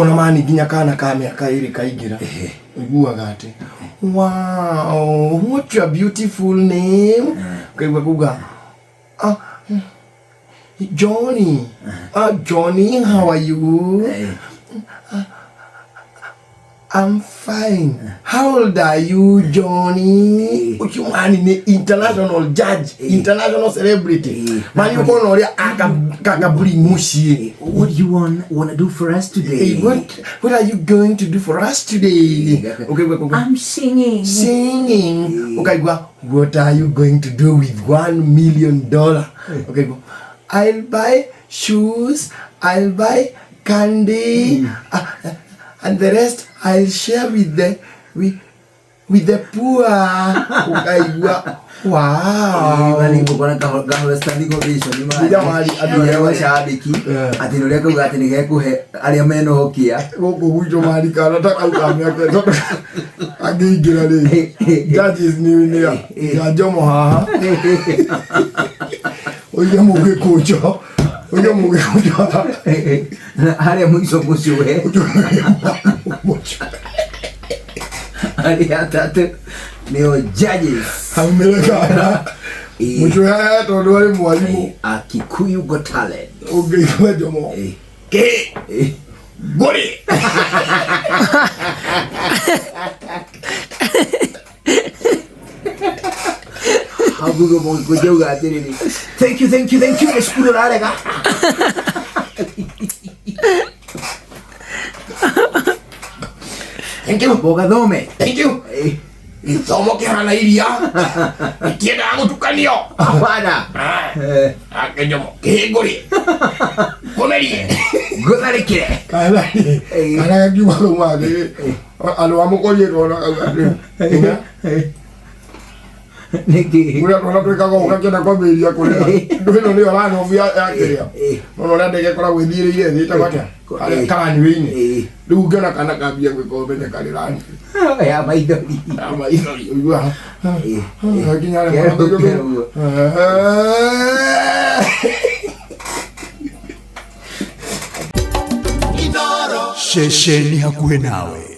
Ona mani nginya kana ka mĩaka ĩrĩ kaingĩra ũiguaga atĩ, "Wow, what a beautiful name." Ũkaigua kuga, "Ah, Johnny. Ah, Johnny, how are you?" "I'm fine. How old are you, Johnny?" Ucio mani nĩ international judge, international celebrity. Mani ũkona ũrĩa akakaburi mũciĩ. What do you wanna do for us today? Hey, what are you going to do for us today? Ukaigua kuga, I'm singing. "Singing." Ukaigua, "What are you going to do with $1 million?" Ukaigua, "I'll buy shoes, I'll buy candy, and the rest I'll share with the poor." Ukaigua, wow. Mani gũkora ngahũra standing ovation nĩ Nginya mani, andũ arĩa macambĩki atĩ nĩ ũrĩa kauga atĩ nĩ gekũhe arĩa mena ũkia. Gũkũ gwitũ mani kana ta kau ka mĩaka 3 angĩingĩra rĩ, judges nĩ ya Njomo haha, ũige mũgĩkũnjo, ũige mũgĩkũnjo haha. Harĩa mũico mũcũe. Mũcũe. Arĩa atatũ nĩo judges. Haumĩre kana mũcũe haha tondũ arĩ mwarimũ. A Kikuyu Got Talent. Ũngĩigua Njomo kĩ ngũrĩ. Hau mũgĩkũnjo auga atĩrĩrĩ, "Thank you, thank you, thank you," nĩ cukuru ũrarega. Thank you. Mũgathome. Thank you. Gĩthomo kĩhana iria, gĩtiendaga gũtukanio. Hapana. Ake Njomo kĩhĩngũrĩ kũmerie. Ngũtharĩkĩre. Kana kana gakiuma kau mangĩ andũ a mũkorie twana kauga Nĩkĩ? Ũrĩa twana twĩkaga ũgakĩenda kwambĩrĩria kũrĩra ndũ ĩno nĩyo ranobu ya kĩrĩa nona ũrĩa ndege ĩkoragwo ĩthiĩrĩire thĩ ĩtagwo atĩa? Harĩa karaniwĩ-inĩ. Rĩu ũngĩona kana kambia gwĩka ũmenye karĩ rani. Ya maithori. Ya maithori ũiguaga gakinya harĩa Kero, mwana. kero. Ceceni hakuhĩ nawe.